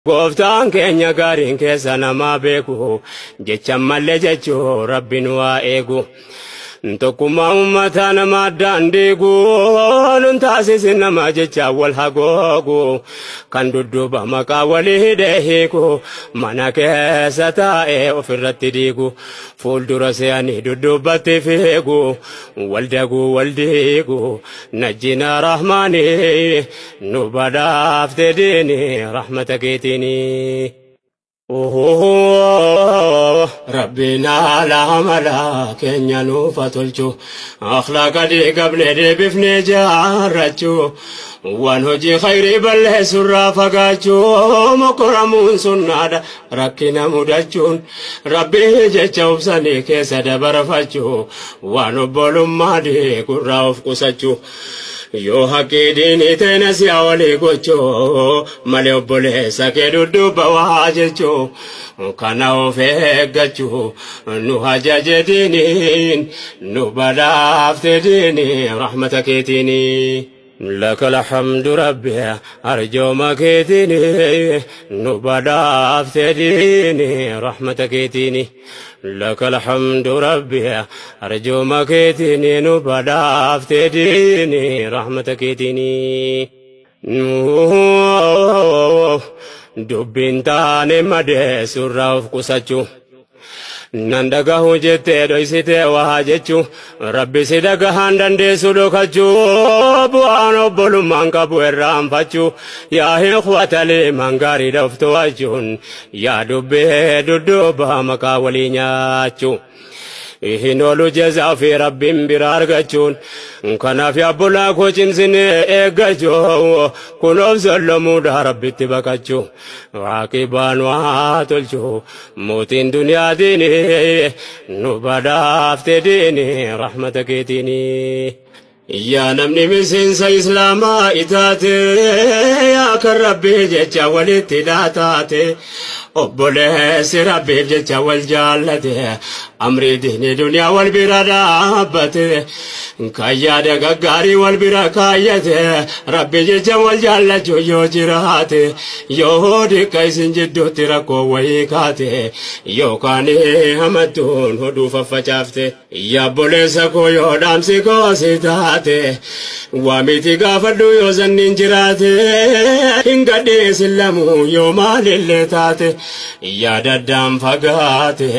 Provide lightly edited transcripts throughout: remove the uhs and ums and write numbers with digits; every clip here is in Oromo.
Gooftaan keenya gaariin keessa namaa beeku jecha mallee jechuu rabbiin waa eegu. Tokkummaa uummataa nama addaan diigu nun taasisin nama jecha wal hagoogu kan dudduuba maqaa walii hidhee hiiku mana keessa taa'ee ofirratti diigu fuuldura se'anii dudduubatti fiigu wal daguu wal diigu najjina rahmaanii nu badhaafte diini rahmata keetiini. Rabbina la mala keenya nuuf haa tolchu akhlaaqa diigabne deebifnee jaarrachuu waan hojii khayrii balleessurraa fagaachuu mokoramuun sunnaadha rakkina mudachuun rabbii jecha obsanii keessa dabarfachuu waan obbolummaa diigurraa of qusachuu. Yoo haqqii diinii ta'e si'a walii gochuu malee obboleessa kee dudduuba waa jechuu kana of eeggachuu nu ajaje diiniin nu badhaafte diinii rahmata keetiini. لك الحمد ربي أرجو مكيتني نبدا افتديني رحمتك تيني لك الحمد ربي أرجو مكيتني نبدا افتديني رحمتك تيني دبين تاني مدي سراف قساتشو Nan dhagahu jettee dhoysitee waa jechuu rabbi si dhagahaan dandeessu dhokachuu bu'aan obbolummaan qabu irraanfachuu yaa ikhwatalee mangaarii dhoftu wachuun yaa dubbee dudduuba maqaa walii nyaachuu. Hin oolu jazaa fi rabbiin bira argachuun kanaaf yaabbulaa koo cimsinee eeggachuu kunoof sollomuudha rabbitti baqachuu waaqibaan waa tolchuu mootiin duniyaa diini nu badhaafte diini rahmata keetiini. Yaa namni miseensa islaamaa itaate yaa kan rabbii jecha walitti dhaataate obboleessi rabbiif jecha wal jaallate amrii diinii duniyaa wal bira dhaabbate kan yaada gaggaarii wal bira kaayyate rabbi jecha wal jaallachuu yoo jiraate yoo diqqa isin jidduutti rakkoo wayii kaate yookaan hamattuun hodhuu faffacaafte yaa obboleessa koo yoo dhaamsi koo si taate waamiti gaafadhu yoo zanniin jiraate hin gadheessin lamuu yoo maalillee taate yaada addaan fagaate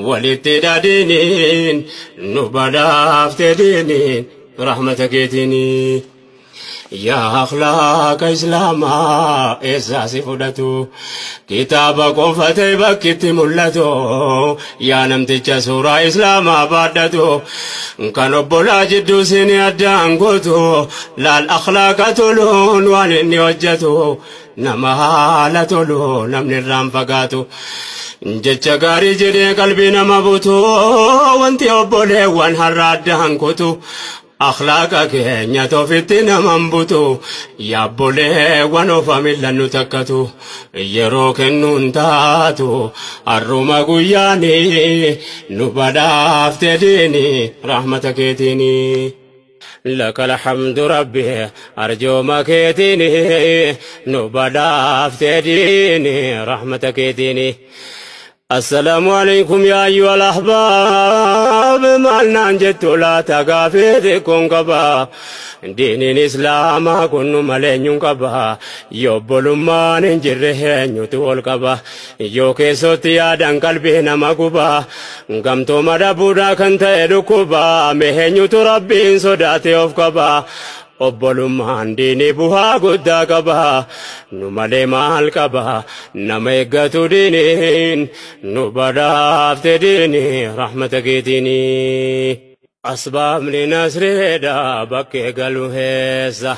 walitti dhadhiiniin nu badhaafte diiniin rahmata keetiini. Yaa akhlaaqa islaamaa eessaa si fudhatu kitaaba qofa ta'e bakkitti mul'atu yaa namticha suuraa islaamaa baadhatu kan obbolaa jidduu siinii addaan gootu laal akhlaaqa toluun waan inni hojjetu nama haala tolu namni irraan fagaatu. Jecha gaarii jedhee qalbii nama butu wanti obboleewwan har'a addaan kutu. Akhlaaqa keenya toofitti naman butu yaabboleewwan ofa mil'annu takkatu yeroo kennuun taatu har'uma guyyaani nu badhaafte diini rahmata keetiini. لك الحمد ربي أرجو مكيتني نبدا افتديني رحمتك ديني. السلام عليكم يا أيها الأحباب مالنا جدت لا تقافيتكم قبا دين الإسلام كن ملين قبا يبل ما ننجره نتول قبا يوكي صوتي آدان قلبي نمقبا قمتو مدبودا كنت إدكبا مهن تربين صداتي أفقبا Obbolummaan diinii bu'aa guddaa qaba nu malee maal qaba nama eeggatu diiniin nu badhaafte diinii rahmata keetiini. Asbaabni nasreedha bakkee galu heessa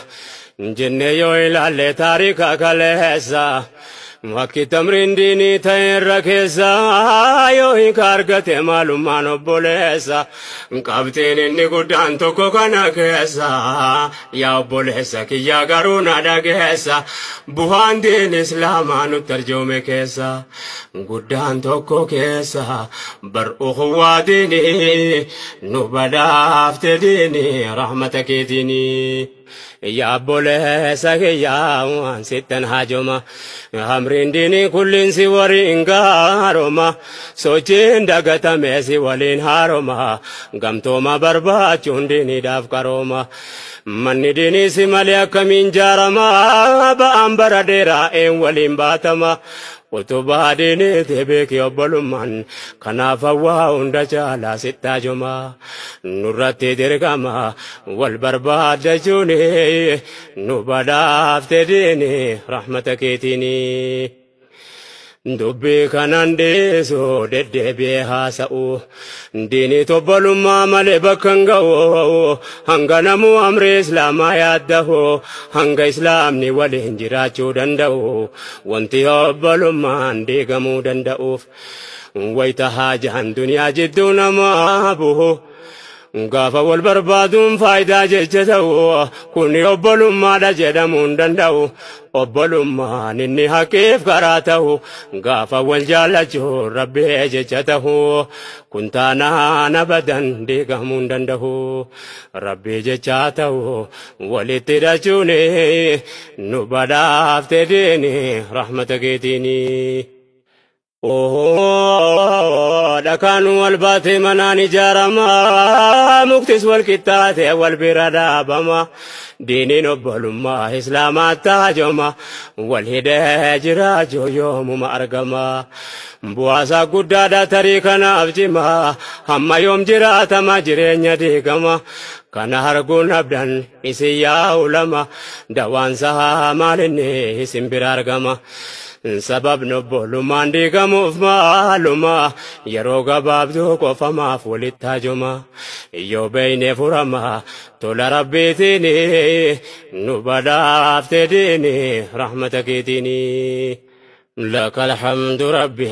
jennee yoo ilaalle taarika kaleessa. Wakki tamriin diinii ta'e irra keessa yoo hiika argate maalummaan obboleessa qabxiin inni guddaan tokko kana keessa yaa obboleessa kiyyaa garuu na dhageessa bu'aan diin islaamaa nutti arjoome keessa guddaan tokko keessa bar ukhuwaa diinii nu badhaafte diinii rahmata keetiinii. Yaa obboleessa kiyyaa waan sittan haajoma hamriin diinii kulliin si waliin gaaroma sochiin dagatame si waliin haaroma gamtooma barbaachuun diiniidhaaf qarooma manni diinii si malee akkamiin jaarama ba'aan bara dheeraa een waliin baatama utubaa diiniiti beeki obbolummaan kanaaf hawwaa hunda caalaa sitti haajoma nurratti dirqama wal barbaaddachuun nu badhaafte diini rahmata keetiini. Dubbii kanan dhiisu deddeebi'ee haasa'u diinii obbolummaa malee bakka hin ga'u hanga namuu amri islaamaa yaaddahu hanga islaamni waliin jiraachuu danda'u wanti obbolummaan diigamuu danda'uuf wayita haajaan duniyaa jidduu namaa bu'u. Gaafa wal barbaaduun faayidaa jecha ta'u kuni obbolummaadha jedhamuu hin danda'u obbolummaan inni haqiif karaa ta'u gaafa wal jaallachuu rabbii jecha ta'u kun taanaan abadan diigamuu hin danda'u rabbii jecha ta'u walitti hidhachuun nu badhaafte diini rahmata keetiini. Dhakaan wal baatee manaan ijaarama muktis wal qixxaatee wal bira dhaabama diiniin obbolummaa islaamaa taajoma wal hidhee jiraachuu yoomuma argama bu'aasaa guddaadha tarii kanaaf cima hamma yoom jiraatama jireenya diigama kana arguun abdan isin yaa ulama dawaansaa maalinni isin bira argama. Sababni obbolummaan diigamuuf maaluma yeroo gabaabduu qofamaaf walitti haajoma yoo beeyne furama tola rabbiitiin nu badhaafte diini rahmata keetiin. لك الحمد ربي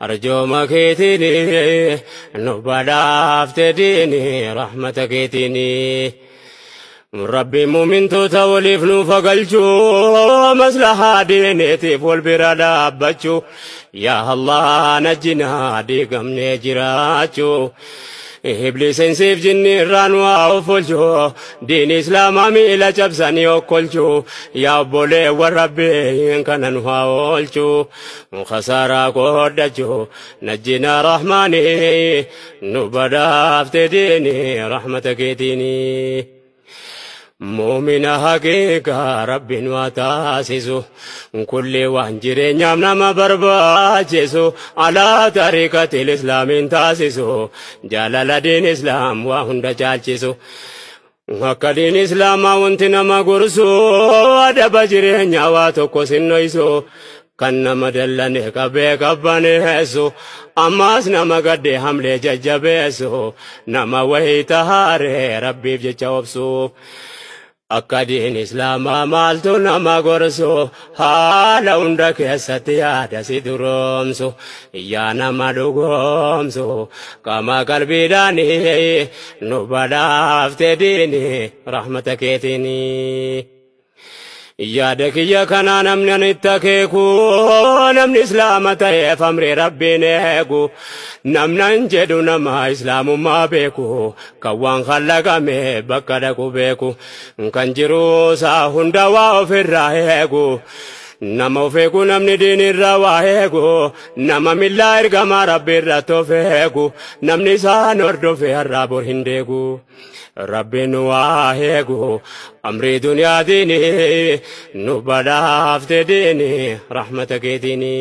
أرجو مكيتني نبدا افتديني رحمتك تيني ربي مؤمن توليف نوفقلجو مصلحة دينتي والبرادة بچو يا الله نجنا ديقم نجراچو إبليس سيف جني رانوا وفلجو دين إسلام ميلا جبساني وكلجو يا بولي والربي إن كان نهاولجو خسارة قدجو نجينا رحماني نبدا افتديني رحمتك ديني مؤمن حقيقة رب وتاسسو كل وانجري نعمنا ما برباجسو على طريقة الإسلام تاسسو جلال دين إسلام وهند جالجسو وكدين إسلام وانتنا ما قرسو أدب جري نعواتو سنويسو kan nama dallane qabee qabbaneessu ammaas nama gadde hamlee jajjabeessu nama wayii tahaaree rabbiif jecha obsu akka diin islaamaa maaltu nama gorsu haala hunda keessatti yaada si duroomsu yaa nama dhugoomsu qaama qalbiidhaanii nu badhaafte diini rahmata keetiinii. Yaada kiyya kanaa namni ani itti akeeku namni islaama ta'eef amri rabbiin eegu namnan jedhu nama islaamummaa beeku kan waan khallaqame bakka dhaqu beeku kan jiruusaa hunda waa ofirraa eegu nama of eegu namni diinirraa waa eegu nama millaa ergamaa rabbiirratti of eegu namni isaan hordofe har'aa bor hin deegu. Rabbiin waa eegu amri duniyaa diini nu badhaafte diini rahmata keetiini.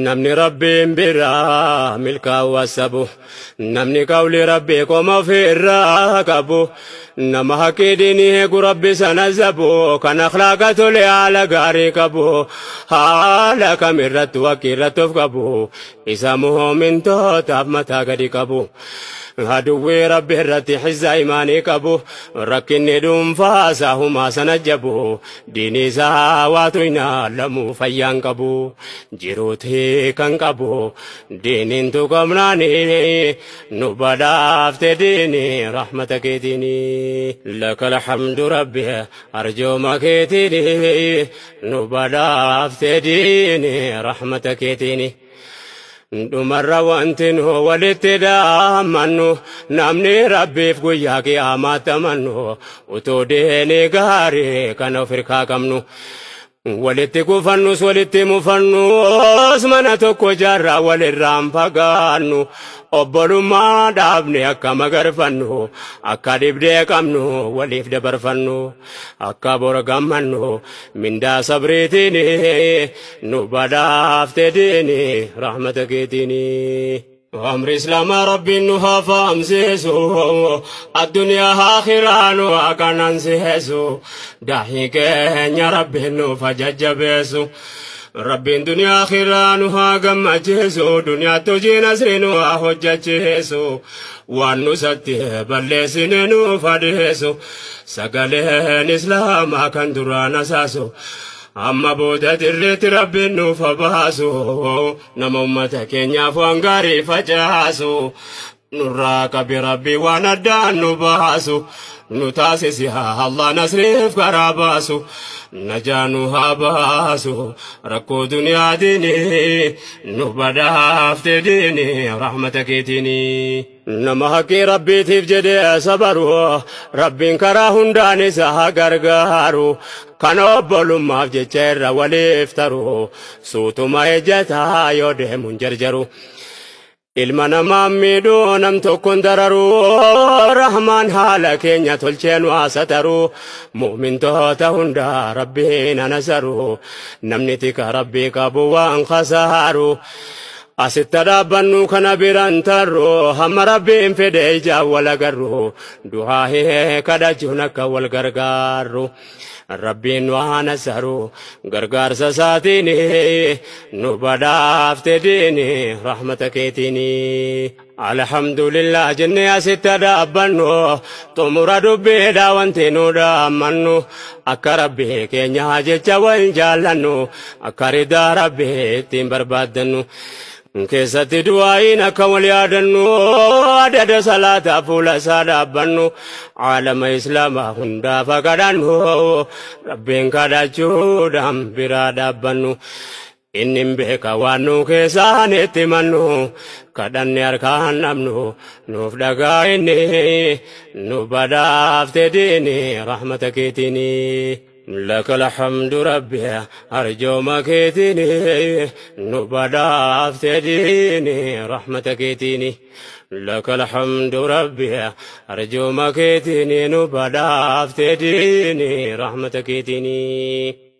Namni rabbiin biraa milkaa'uu sabu namni qawli rabbii qoma ofirraa qabu nama haqqii diinii eegu rabbi sana zabu kan akhlaaqa tole haala gaarii qabu haala kamirrattu haqqii irratti of qabu isa mu'mintootaaf mataa gadi qabu. Aduwwi rabbi irratti xizza imaanii qabu rakkinni dhuunfaasaa humaa sana jabu diinii isaa waatu hin alamu fayyaan qabu jiruutii kan qabu diiniin tuqamnaanii nu badhaafte diinii rahmata keetiinii. Laka alhamdu rabbi arjooma keetiinii nu badhaafte diinii rahmata keetiinii. Dhumarra wanti nu walitti dhaamannu namni Rabbiif guyyaa qiyaamaatti amannu utuu deenii gaarii kana of hirkaa qabnu. Walitti kufannus walitti mufannus mana tokko jaarraa walirraan fagaannu obbolummaa dhaabne akka magarfannu akka dhibdee qabnu waliif dabarfannu akka bora gammannu mindaa sabriitiin nu badhaafte diini rahmata keetiin. أمر إسلام ربي نها فامسيسو الدنيا آخرة نها كننسيسو دحيك يا ربي نفا ججبيسو ربي الدنيا آخرة نها قمجيسو دنيا تجي نسر نها حججيسو وانو ستي بلسن نفا سقلين إسلام كان درانا ساسو amma booda dirreetti Rabbiin nuuf baasu nama ummata keenyaaf waan gaarii facaasu nurraa qabi Rabbi waan addaan nu baasu nu taasisi haa Allah nasriif karaa baasu najaa nu haa baasu rakkoo duniyaa diini nu badhaafte diini rahmata keetiini. Nama haqqii Rabbiitiif jedhee sabaru Rabbiin karaa hundaan isa haa gargaaru kan obbolummaaf jecha irra waliif taru suutuma ejjataa yoo deemuun jarjaru. Ilma namaa miidhuu nam tokkoon dararu Rahmaan haala keenya tolchee nu haasataru mu'mintoota hundaa Rabbiin anasaru namni tika Rabbii qabu waan khasaaru. Asitti dhaabbannu kana biraan tarru hamma Rabbiin fedhe ijaan wal agarru du'aa kadhachuun akka wal gargaarru. Rabbiin nu haa nasaru gargaarsa isaatiin nu badhaafte diini rahmata keetiin. Alhamdulillah jennee asitti dhaabbannu xumura dubbiidha wanti nu dhaammannu akka Rabbii keenya jecha wal jaallannu akka ridaa Rabbii ittiin barbaaddannu. Keessatti du'aa'iin akka wal yaadannu adada salaataa fuula isaa dhaabbannu aalama islaamaa hundaaf kadhannu Rabbiin kadhachuudhaan biraa dhaabbannu. Inni beeka waan nu keessaan itti mannu kadhanne harkaan dhabnu nuuf dhagaa inni nu badhaafte diini rahmata keetiini. لك الحمد ربي أرجو مكيتني نبدا افتديني رحمتك تيني لك الحمد ربي أرجو مكيتني نبدا افتديني رحمتك تيني.